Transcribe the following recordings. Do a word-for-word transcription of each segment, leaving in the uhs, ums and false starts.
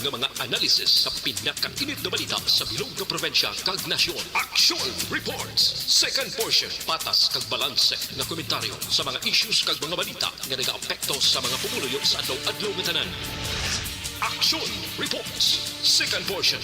Mga analysis sa pinakainit nga balita sa bilog nga probinsya kag nasyon. Action Reports, second portion, patas kag balanse nga komentaryo sa mga issues kag mga balita nga nagaapekto sa mga pumuluyo sa adlaw-adlaw nga tanan. Action Reports, second portion.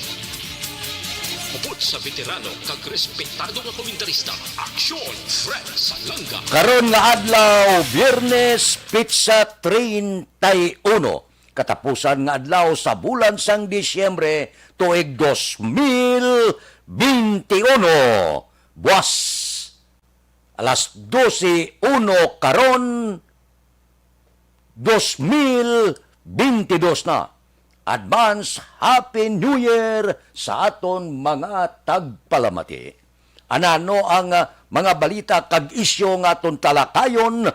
Upod sa veterano kag respetado nga komentarista, Action Fred Salanga. Karon nga adlaw, Biyernes, petsa treinta y uno, katapusan nga adlaw sa bulan sang Disyembre, tuig dos mil benti uno. Buwas alas dose uno karon, dos mil benti dos na. Advance Happy New Year sa aton mga tagpalamati. Anano ang, ah, mga balita kag isyu nga aton talakayon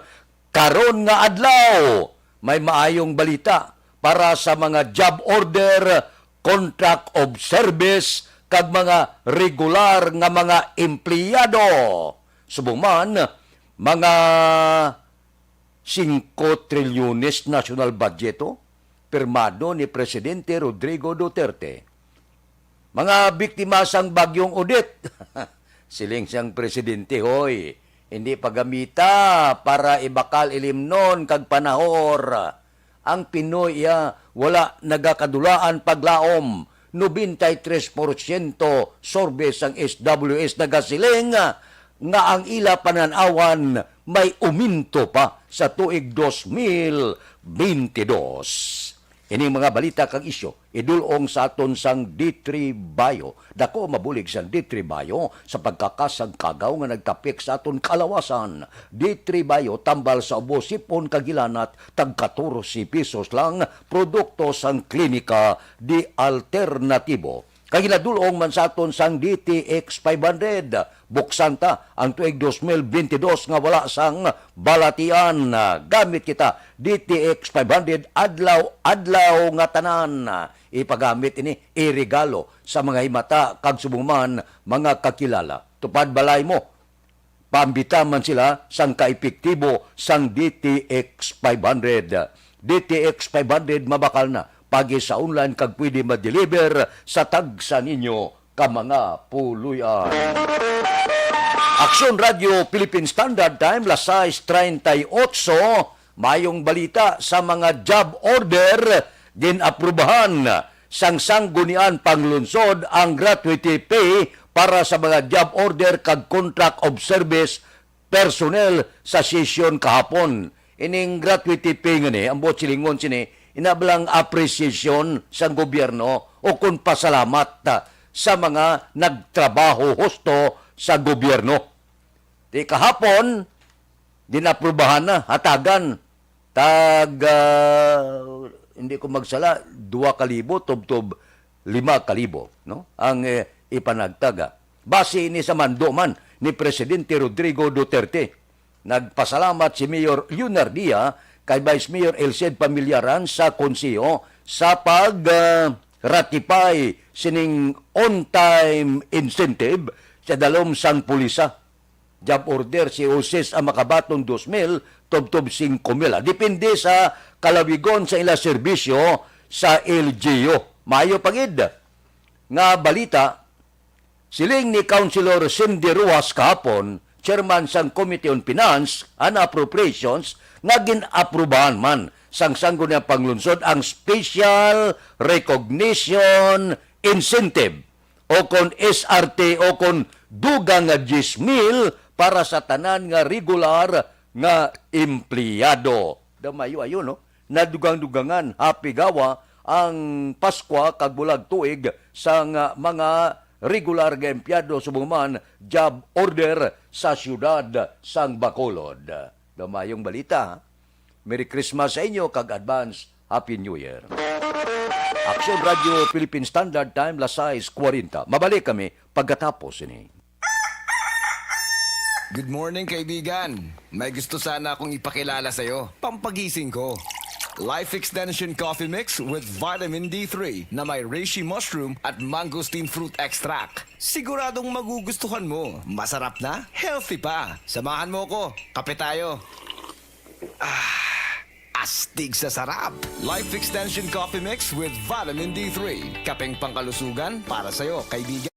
karon nga adlaw? May maayong balita para sa mga job order, contract of service, kag mga regular nga mga empleyado. Subong man, mga singko trilyones national budget, oh, pirmado ni Presidente Rodrigo Duterte. Mga biktima sang Bagyong Odette. Siling sang presidente, "Hoy, hindi pagamita para ibakal ilimnon kag panahor. Ang Pinoy iya wala nagakadulaan paglaom." Nobenta y tres porsyento survey sang S W S nagasiling nga ang ila panan-awan may uminto pa sa tuig dos mil benti dos. Ining mga balita kag isyu idul-ong sa aton sang D three Bio. Dako ang mabulig sang D three Bio sa pagkakasangkagaw nga nagtapik sa aton kalawasan. D three Bio, tambal sa ubo, sipon kag hilanat, tag katorse pesos lang, produkto sang Klinika di Alternatibo. Kag ginadul-ong man sa aton sang D T X five hundred. Buksan ta ang tuig dos mil benti dos nga wala sang balatian. Gamit kita, D T X five hundred, adlaw-adlaw nga tanan. Ipagamit ini, iregalo sa mga himata kag subong man mga kakilala. Tupad balay mo, paambita man sila sang kaepektibo sang D T X five hundred. D T X five hundred mabakal na, pagi sa online kag pwede ma-deliver sa tagsa ninyo ka mga puloy-an. Aksyon Radio Philippine Standard Time, las sais treinta y ocho, mayong balita sa mga job order, gin-aprubahan sang Sangguniang Panglungsod ang gratuity pay para sa mga job order kag contract of service personnel sa sesyon kahapon. Ining gratuity pay nga ni, ang buot silingon sini, ina bala ang appreciation sang gobyerno o kon pasalamat, ah, sa mga nagtrabaho husto sa gobyerno. Di kahapon, ginaprubahan na, hatagan, tag, ah, hindi ko magsala, dua ka libo, tubtob lima ka libo, no? Ang, eh, ipanagtag, ah. Base ini sa mando man ni Presidente Rodrigo Duterte. Nagpasalamat si Mayor Leonardia kay Vice Mayor Elced Pamillaran sa konseho sa pag, ah, ratify sining on-time incentive sa dalom sang pulisa. Job order si Jose A. Macabaton, dos mil tubtob singko mil. Depende sa kalawigon sa ila serbisyo sa L G U. Maayo pa gid nga balita, siling ni Councilor Cindy Rojas kahapon, chairman sang Committee on Finance and Appropriations, nga gin-aprubahan man sang Sangguniang Panglungsod ang special recognition incentive o kon S R T o kon dugang nga diyes mil para sa tanan nga regular nga empleyado. Daw maayo-ayo, no? Nadugang-dugangan, happy gawa ang Paskwa kag bulag tuig sang mga regular nga empleyado, subong man job order sa siyudad sang Bacolod. Daw maayong balita, ha? Merry Christmas sa inyo kag advance Happy New Year. Aksyon Radio Philippine Standard Time, las sais kwarenta. Mabalik kami pagkatapos sini. Good morning, kaibigan. May gusto sana akong ipakilala sa'yo. Pampagising ko. Life Extension Coffee Mix with Vitamin D three na may reishi mushroom at mangosteen fruit extract. Siguradong magugustuhan mo. Masarap na, healthy pa. Samahan mo ko. Kape tayo. Ah, Astig sa sarap! Life Extension Coffee Mix with Vitamin D three. Kapeng pangkalusugan para sa'yo, kaibigan.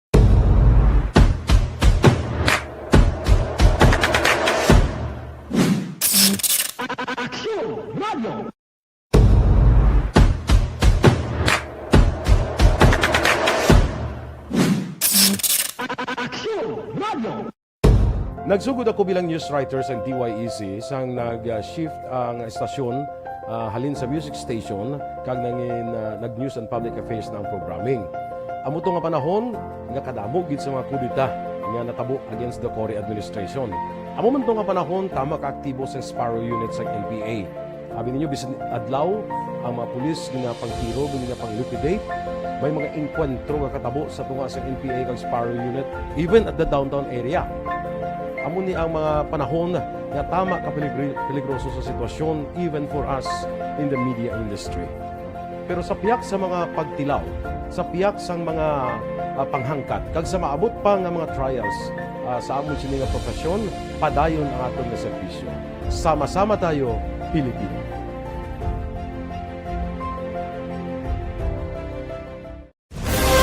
Aksyon Radio! Aksyon Radio! Nagsugod ako bilang news writer sa D Y E C sang nag-shift ang estasyon, ah, halin sa music station kag nangin, ah, nag-news and public affairs na ang programming. Amo to nga panahon nga kadamo gid sa mga kudeta nga natabo against the Cory administration. Amo man to nga panahon tama ka aktibo sa Sparrow Unit sa N P A. Abi ninyo, bisan adlaw, ang mga pulis ginapangtiro, ginapang-liquidate. May mga engkwentro nga katabo sa tunga sa N P A kag Sparrow Unit, even at the downtown area. Amo ni ang mga panahon nga tama ka peligri-, peligroso sa sitwasyon, even for us in the media industry. Pero sa pihak sa mga pagtilaw, sa pihak sang mga, ah, panghangkat, kag sa maabot pa nga mga trials, ah, sa amon sini nga profesyon, padayon ang aton nga serbisyo. Sama-sama tayo, Pilipino.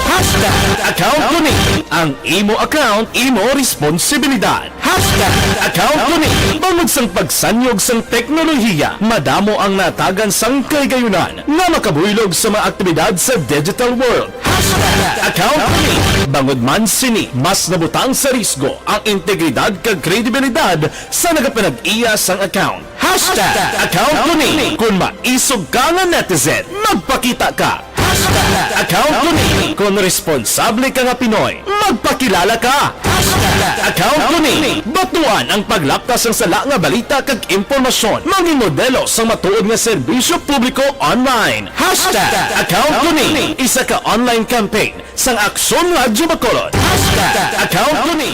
Hashtag account ko ni. Ang imo account, imo responsibilidad. Hashtag account ko ni. Bangod sang pagsanyog sang teknolohiya, madamo ang natagan sang kahigayunan nga makabuylog sa mga aktibidad sa digital world. Hashtag account ko ni. Bangod man sini, mas nabutang sa risgo ang integridad kag kredibilidad sa nagapanag-iya sang account. Hashtag account ko ni. Kung maisog ka nga netizen, magpakita ka. Hashtag account ko ni. Kung responsable ka nga Pinoy, magpakilala ka. Hashtag account ko ni. Batuan ang paglapta sang sala nga balita kag impormasyon. Mangin modelo sang matuod nga serbisyo publiko online. Hashtag account ko ni. Isa ka online campaign sang Aksyon Radyo Bacolod. Hashtag account ko ni.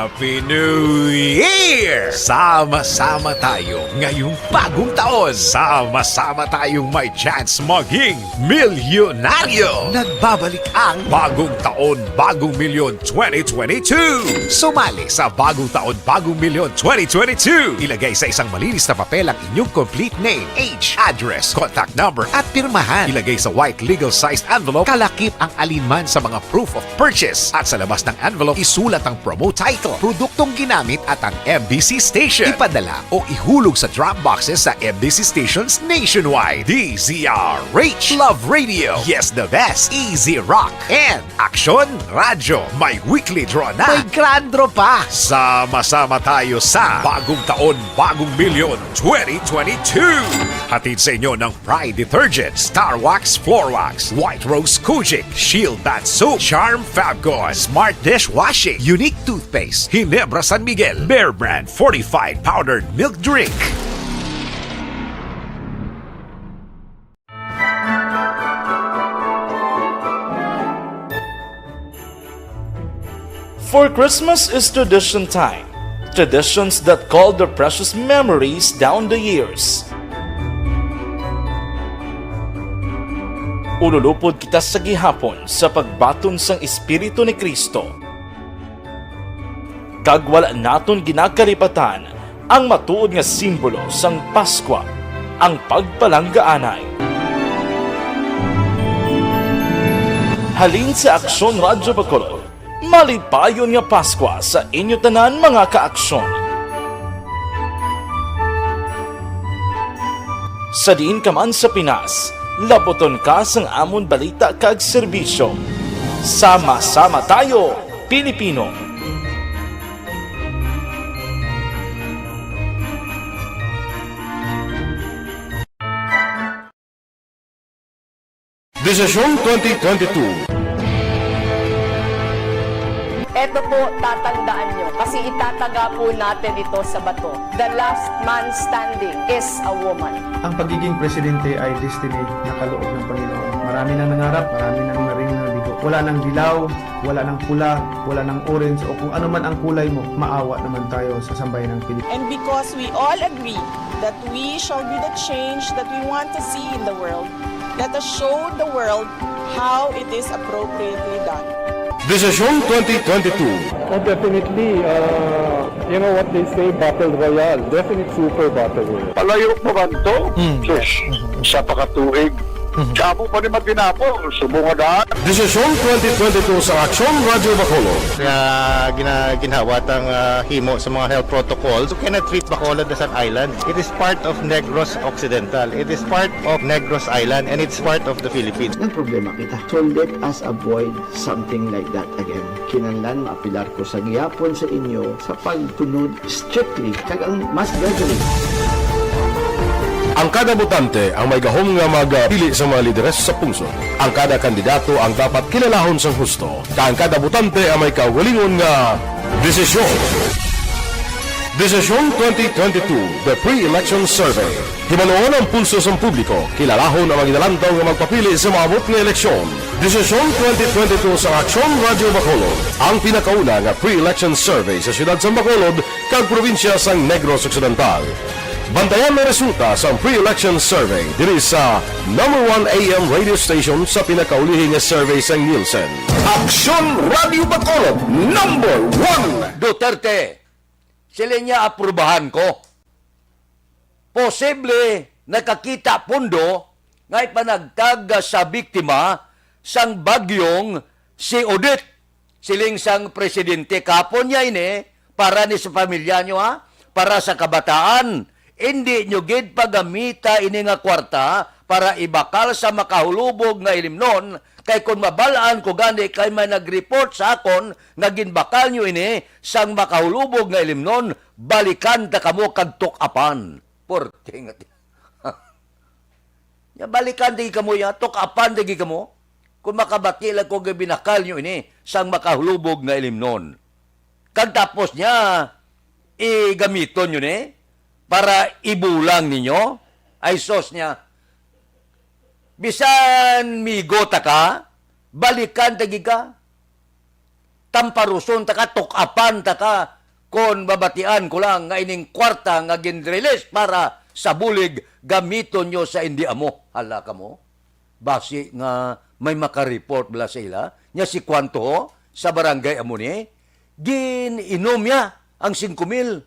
Happy New Year! Sama-sama tayo ngayong bagong taon. Sama-sama tayong may chance maging milyonaryo. Nagbabalik ang Bagong Taon, Bagong Milyon twenty twenty-two. Sumali sa Bagong Taon, Bagong Milyon twenty twenty-two. Ilagay sa isang malinis na papel ang inyong complete name, age, address, contact number, at pirmahan. Ilagay sa white legal sized envelope, kalakip ang alinman sa mga proof of purchase. At sa labas ng envelope, isulat ang promo title, produktong ginamit at ang M B C station. Ipadala o ihulog sa drop boxes sa M B C stations nationwide. D Z R H, Love Radio, Yes the Best, Easy Rock, and Aksyon Radyo. May weekly draw na. May grand draw pa. Sama-sama tayo sa Bagong Taon, Bagong Milyon twenty twenty-two. Hatid sa inyo ng Pride Detergent, Star Wax Floor Wax, White Rose Kojic, Shield Bath Soap, Charm Fabcon, Smart Dishwashing, Unique Toothpaste, Ginebra San Miguel, Bear Brand Fortified Powdered Milk Drink. For Christmas is tradition time. Traditions that call their precious memories down the years. Ululupod kita sa gihapon sa pagbaton sang Espiritu ni Cristo. Kag wala naton ginakalipatan ang matuod nga simbolo sang Paskwa, ang pagpalanggaanay. Halin sa Aksyon Radyo Bacolod, malipayon nga Paskwa sa inyo tanan, mga ka-Aksyon. Sa diin ka man sa Pinas, labuton ka sang amon balita kag serbisyo. Sama-sama tayo, Pilipino! Desisyon twenty twenty-two. Eto po, tatandaan nyo, kasi itataga po natin ito sa bato. The last man standing is a woman. Ang pagiging presidente ay destiny na kaloob ng Panginoon. Marami nang nangarap, marami nang naring nabigo. Wala nang dilaw, wala nang pula, wala nang orange, o kung ano man ang kulay mo, maawa naman tayo sa sambayan ng Pilipinas. And because we all agree that we shall be the change that we want to see in the world, let us show the world how it is appropriately done. Desisyon twenty twenty-two. Oh, definitely. Uh, you know what they say, battle royale. Definite super battle royale. Palayo pa man to? Mm. Sus, isa pa ka tuig. Mhm. Kamo pa ni matinapol, subong nga daan. Desisyon twenty twenty-two sa Aksyon Radyo Bacolod. Nga gina-, ginhawat ang, ah, himo sa mga health protocols. You cannot treat Bacolod as an island. It is part of Negros Occidental. It is part of Negros Island, and it's part of the Philippines. Nagproblema kita. So let us avoid something like that again. Kinahanglan maapelar ko sa gihapon sa inyo sa pagtunod strictly kag ang mas gathering. Ang kada botante ang may gahom nga magpili sa mga lideres sa pungsod. Ang kada kandidato ang dapat kilalahon sang husto, kag ang kada botante ang may kaugalingon nga desisyon. Desisyon twenty twenty-two, The Pre-Election Survey. Hibaluon ang pulso sang publiko, kilalahon ang mga ginalantaw nga magpapili sa maabot nga eleksyon. Desisyon twenty twenty-two sa Aksyon Radyo Bacolod, ang pinakauna nga pre-election survey sa siyudad sang Bacolod kag probinsya sang Negros Occidental. Bantayan ang resulta sang pre-election survey diri sa number one A M radio station sa pinakaulihi nga survey sang Nielsen. Aksyon Radyo Bacolod, number one. Duterte, siling niya, aprubahan ko. Posible nakakita pondo nga ipanagtag sa biktima sang bagyong si Odette. Siling sang presidente, kapon niya ini para ni sa pamilya nyo, ha? Para sa kabataan. Indi nyo gid pagamita ini nga kwarta para ibakal sa makahulubog nga ilimnon, kay kon mabal-an ko gani kay may nag-report sa akon nga ginbakal nyo ini sang makahulubog nga ilimnon, balikan ta kamo kag tuk-apan. Porte nga ti-, nya balikan ta gid kamo, ya, tuk-apan ta gid kamo. Kung makabati lang ko nga binakal nyo ini sang makahulubog nga ilimnon. Kag tapos niya, igamiton nyo ni para ibulang ninyo? Ay sos niya, bisan migo ta ka, balikan ta gid ka. Tamparuson ta ka, tuk-apan ta ka, kon babatian ko lang nga ining kwarta nga gin-release para sa bulig, gamiton nyo sa indi amo. Hala kamo. Basi nga may makareport bala sa ila. Nya si Kwanto, sa barangay amo ni, gin-inom niya ang singko mil.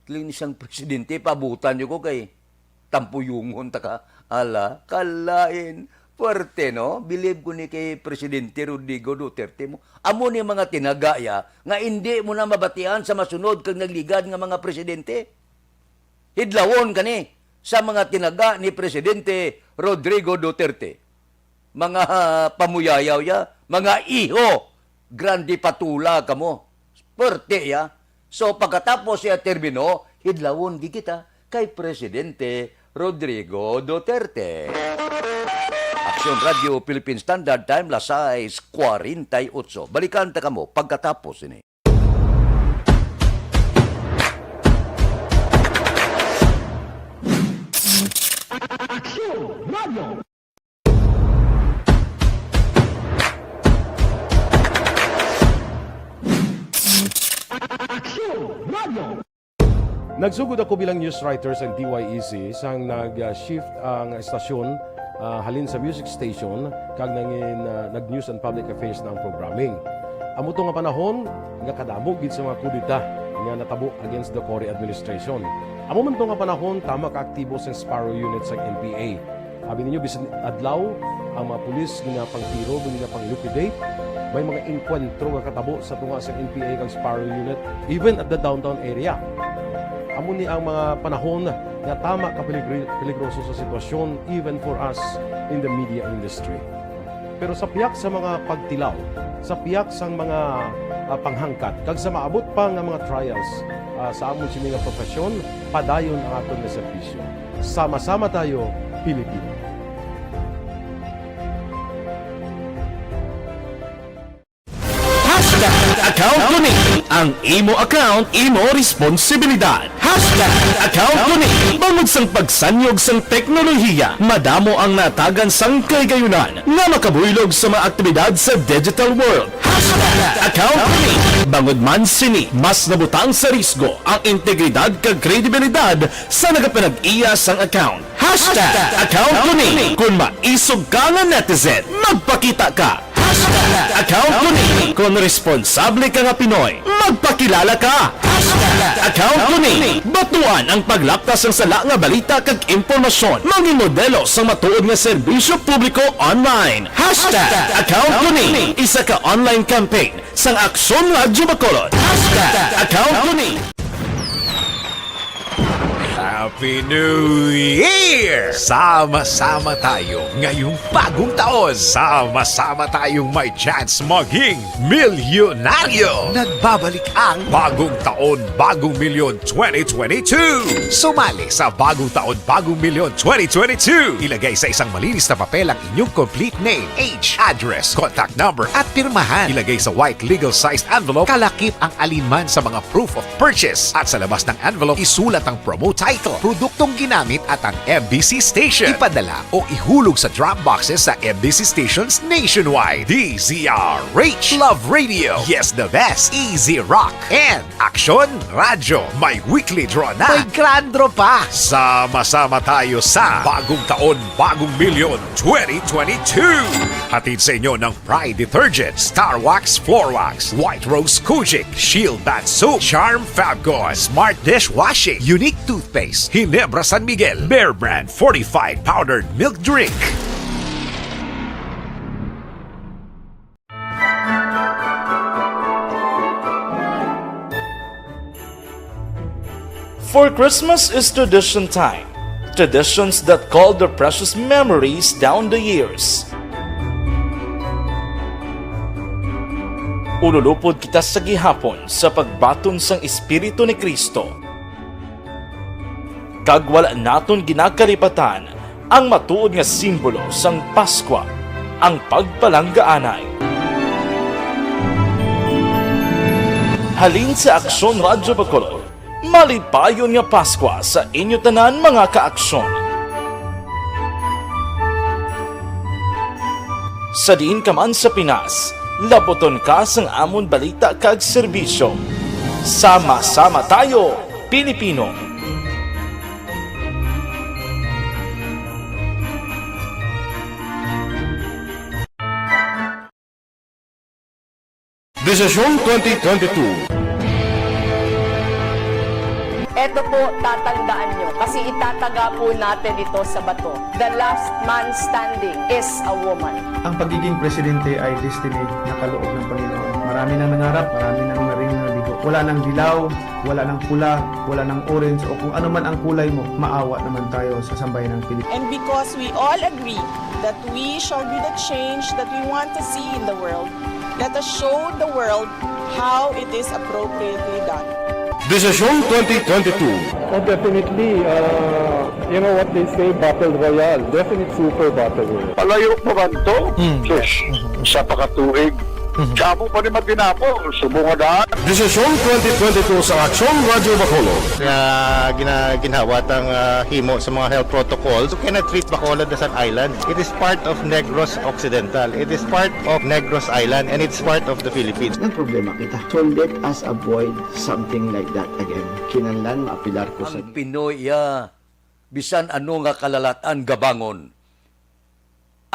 Siling ni sang presidente, paabutan nyo ko kay tampuyungon ta ka. Ala, kalain. Puwerte, no? Believe ko ni kay Presidente Rodrigo Duterte mo. Amo ni mga tinaga ya nga indi mo na mabatian sa masunod kag nagligad nga mga presidente. Hidlawon kani sa mga tinaga ni Presidente Rodrigo Duterte. Mga pamuyayaw ya, mga iho, grande patula kamo. Puwerte ya. So, pagkatapos siya termino, hidlawon gid kita kay Presidente Rodrigo Duterte. Aksyon Radio Philippine Standard Time, las sais cuarenta y ocho. Balikan ta kamo pagkatapos ini. Aksyon Radio. Aksyon Radio. Nagsugod ako bilang news writer sa D Y E C sang nag-shift ang estasyon, ah, halin sa music station kag nangin, ah, nag-news and public affairs na ang programming. Amo to nga panahon nga kadamo gid sa mga kudeta nga natabo against the Cory administration. Amo man to nga panahon tama ka aktibo sang Sparrow Unit sang N P A. Abi ninyo, bisan adlaw, ang mga pulis ginapangtiro, ginapang-liquidate. May mga engkwentro nga katabo sa tunga sa N P A kag Sparrow Unit, even at the downtown area. Amo ni ang mga panahon nga tama ka peligri-, peligroso sa sitwasyon, even for us in the media industry. Pero sa pihak sa mga pagtilaw, sa pihak sang mga, ah, panghangkat, kag sa maabot pa nga mga trials, ah, sa amon sini nga profesyon, padayon ang aton nga serbisyo. Sama-sama tayo, Pilipino. Hashtag account ko ni. Ang imo account, imo responsibilidad. Hashtag account ko ni. Bangod sang pagsanyog sang teknolohiya, madamo ang natagan sang kahigayunan nga makabuylog sa mga aktibidad sa digital world. Hashtag account ko ni. Bangod man sini, mas nabutang sa risgo ang integridad kag kredibilidad sa nagapanag-iya sang account. Hashtag account ko ni. Kung maisog ka nga netizen, magpakita ka. Account ko ni. Kon responsable ka nga Pinoy, magpakilala ka. Account ko ni. Batuan ang paglaptas sang sala nga balita kag impormasyon. Mangin modelo sang matuod nga serbisyo publiko online. Hashtag Account ko ni. Isa ka online campaign sang Aksyon Radyo Bacolod. Hashtag Account ko ni. Happy New Year! Sama-sama tayo ngayong bagong taon. Sama-sama tayong may chance maging milyonaryo. Nagbabalik ang Bagong Taon, Bagong Milyon twenty twenty-two. Sumali sa Bagong Taon, Bagong Milyon twenty twenty-two. Ilagay sa isang malinis na papel ang inyong complete name, age, address, contact number, at pirmahan. Ilagay sa white legal-sized envelope, kalakip ang alinman sa mga proof of purchase. At sa labas ng envelope, isulat ang promo title, produktong ginamit at ang M B C station. Ipadala o ihulog sa drop boxes sa M B C stations nationwide. D Z R H, Love Radio, Yes the Best, Easy Rock, and Aksyon Radyo. May weekly draw na. May grand draw pa. Sama-sama tayo sa Bagong Taon, Bagong Milyon twenty twenty-two. Hatid sa inyo ng Pride Detergent, Star Wax Floor Wax, White Rose Kojic, Shield Bath Soap, Charm Fabcon, Smart Dishwashing, Unique Toothpaste, Ginebra San Miguel, Bear Brand Fortified Powdered Milk Drink. For Christmas is tradition time. Traditions that call their precious memories down the years. Ululupod kita sa gihapon sa pagbaton sang Espiritu ni Cristo. Kag wala naton ginakalipatan ang matuod nga simbolo sang Paskwa, ang pagpalanggaanay. Halin sa Aksyon Radyo Bacolod, malipayon nga Paskwa sa inyo tanan, mga ka-Aksyon. Sa diin ka man sa Pinas, labuton ka sang amon balita kag serbisyo. Sama-sama tayo, Pilipino! Desisyon twenty twenty-two. Eto po, tatandaan nyo, kasi itataga po natin ito sa bato. The last man standing is a woman. Ang pagiging presidente ay destiny na kaloob ng Panginoon. Marami nang nangarap, marami nang naring nabigo. Wala nang dilaw, wala nang pula, wala nang orange, o kung ano man ang kulay mo, maawa naman tayo sa sambayan ng Pilipinas. And because we all agree that we shall be the change that we want to see in the world, let us show the world how it is appropriately done. Desisyon twenty twenty-two. Oh, definitely. Uh, you know what they say, battle royale. Definite super battle royale. Palayo pa man to? Hmm. Sus, sa pakatuig. Mhm. Sa amo pa ni Matinapo, subong nga daan. Desisyon twenty twenty-two sa Aksyon Radyo Bacolod. Nga gina-, ginhawat ang, ah, himo sa mga health protocols. You cannot treat Bacolod as an island. It is part of Negros Occidental. It is part of Negros Island, and it's part of the Philippines. Nagproblema kita. So let us avoid something like that again. Kinahanglan maapilar ko sa Ang Pinoy, iya, bisan ano nga kalalat-an gabangon.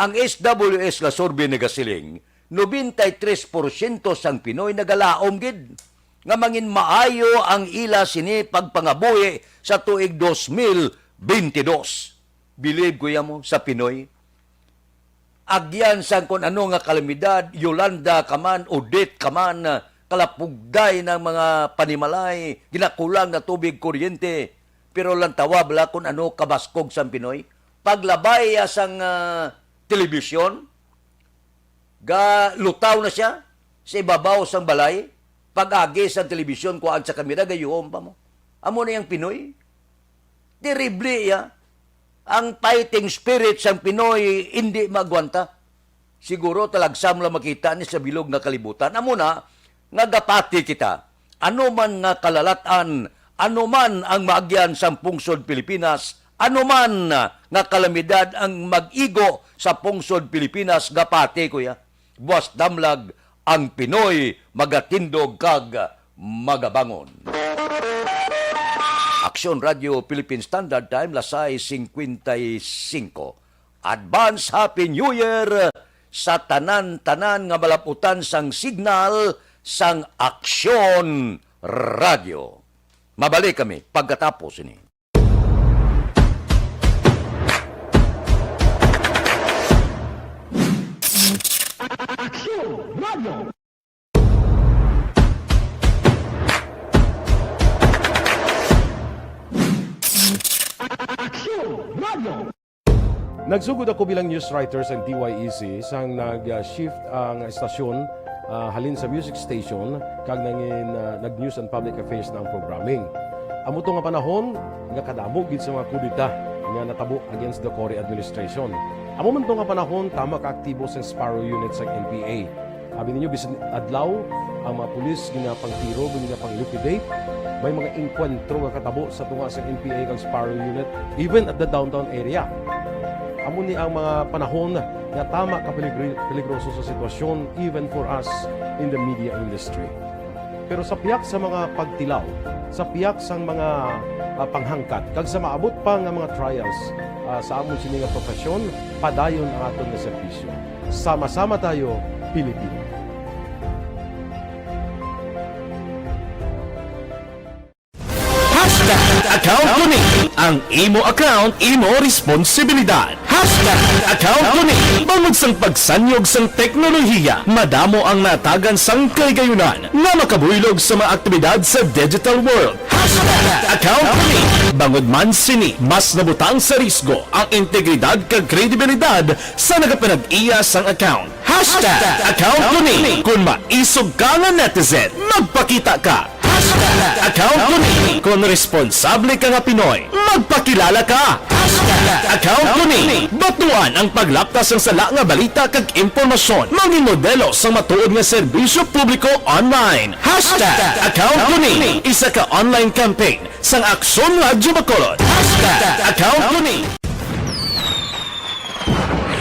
Ang S W S nga survey nagasiling, nobenta y tres porsyento sang Pinoy nagalaom gid nga manginmaayo ang ila sini pagpangabuhi sa tuig dos mil benti dos. Believe ko yamo sa Pinoy. Agyan sang kun ano nga kalamidad, Yolanda ka man, Odette ka man, kalapugday ng mga panimalay, ginakulang na tubig, kuryente, pero lantawa bala kun ano kabaskog sang Pinoy. Paglabay, ah, sang, ah, telebisyon, ga lutaw na siya sa ibabaw sang balay. Pag-agi sang telebisyon, kuan sa kamera, gayuhom pa mo. Amo na yang Pinoy. Terrible, ya. Ang fighting spirit sang Pinoy hindi maagwanta. Siguro talagsa mo lang makita ni sa bilog nga kalibutan. Amo na nga gapati kita. Ano man nga kalalat-an, ano man ang maagyan sang pungsod Pilipinas, ano man nga kalamidad ang mag-igo sa pungsod Pilipinas, gapati, kuya. Buas damlag, ang Pinoy magatindog kag magabangon. Aksyon Radio Philippine Standard Time, las sais cincuenta y cinco. Advance Happy New Year sa tanan-tanan nga malaputan sang signal sang Aksyon Radyo. Mabalik kami pagkatapos ini. Nagsugod ako bilang news writer sa D Y E C sang nag-shift ang estasyon, ah, halin sa music station kag nangin, ah, nag-news and public affairs na ang programming. Amo to nga panahon nga kadamo gid sa mga kudeta nga natabo against the Cory administration. Amo man to nga panahon tama ka aktibo sang Sparrow Unit sang N P A. Abi ninyo, bisan adlaw, ang mga pulis ginapangtiro, ginapang-liquidate. May mga engkwentro nga katabo sa tunga sa N P A kag Sparrow Unit, even at the downtown area. Amo ni ang mga panahon nga tama ka peligri-, peligroso sa sitwasyon, even for us in the media industry. Pero sa pihak sa mga pagtilaw, sa pihak sang mga, ah, panghangkat, kag sa maabot pa nga mga trials, ah, sa amon sini nga profesyon, padayon ang aton nga serbisyo. Sama-sama tayo, Pilipino. Hashtag account ko ni. Ang imo account, imo responsibilidad. Hashtag account ko ni. Bangod sang pagsanyog sang teknolohiya, madamo ang natagan sang kahigayonan nga makabuylog sa mga aktibidad sa digital world. Hashtag account ko ni. Bangod man sini, mas nabutang sa risgo ang integridad kag kredibilidad sa nagapanag-iya sang account. Hashtag account ko ni. Kon maisog ka nga netizen, magpakita ka. Hashtag account ko ni. Kon responsable ka nga Pinoy, magpakilala ka. Hashtag account ko ni. Batuan ang paglapta sang sala nga balita kag impormasyon. Mangin modelo sang matuod nga serbisyo publiko online. Hashtag account ko ni. Isa ka online campaign sang Aksyon Radyo Bacolod. Hashtag account ko ni.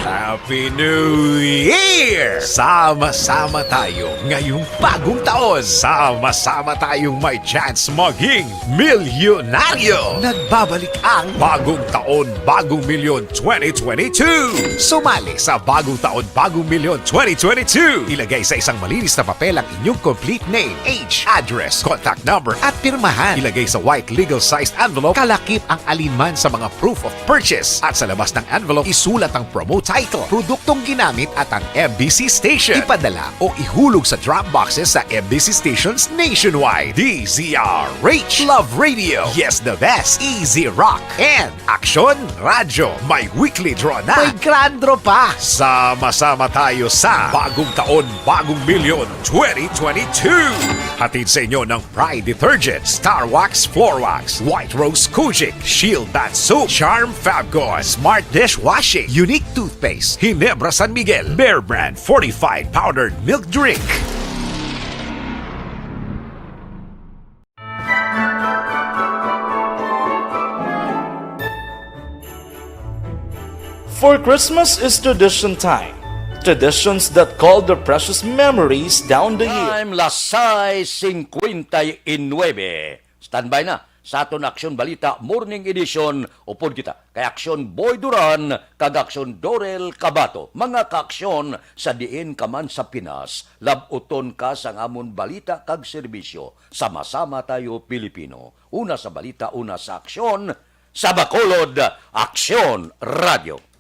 Happy New Year! Sama-sama tayo ngayong bagong taon. Sama-sama tayong may chance maging milyonaryo. Nagbabalik ang Bagong Taon, Bagong Milyon twenty twenty-two. Sumali sa Bagong Taon, Bagong Milyon twenty twenty-two. Ilagay sa isang malinis na papel ang inyong complete name, age, address, contact number, at pirmahan. Ilagay sa white legal sized envelope, kalakip ang alinman sa mga proof of purchase. At sa labas ng envelope, isulat ang promo title, produktong ginamit at ang M B C station. Ipadala o ihulog sa drop boxes sa M B C stations nationwide. D Z R H, Love Radio, Yes the Best, Easy Rock, and Aksyon Radyo. May weekly draw na. May grand draw pa. Sama-sama tayo sa Bagong Taon, Bagong Milyon twenty twenty-two. Hatid sa inyo ng Pride Detergent, Star Wax Floor Wax, White Rose Kojic, Shield Bath Soap, Charm Fabcon, Smart Dishwashing, Unique Toothpaste, Ginebra San Miguel, Bear Brand Fortified Powdered Milk Drink. For Christmas is tradition time. Traditions that call the precious memories down the year. Time, las sais cincuenta y nueve. Standby na sa aton Aksyon Balita Morning Edition. Upod kita kay Aksyon Boy Duran kag Aksyon Dorel Cabato. Mga kaaksyon, sa diin ka man sa Pinas, lab-uton ka sang amon balita kag serbisyo. Sama-sama tayo, Pilipino. Una sa balita, una sa aksyon, sa Bacolod, Aksyon Radyo.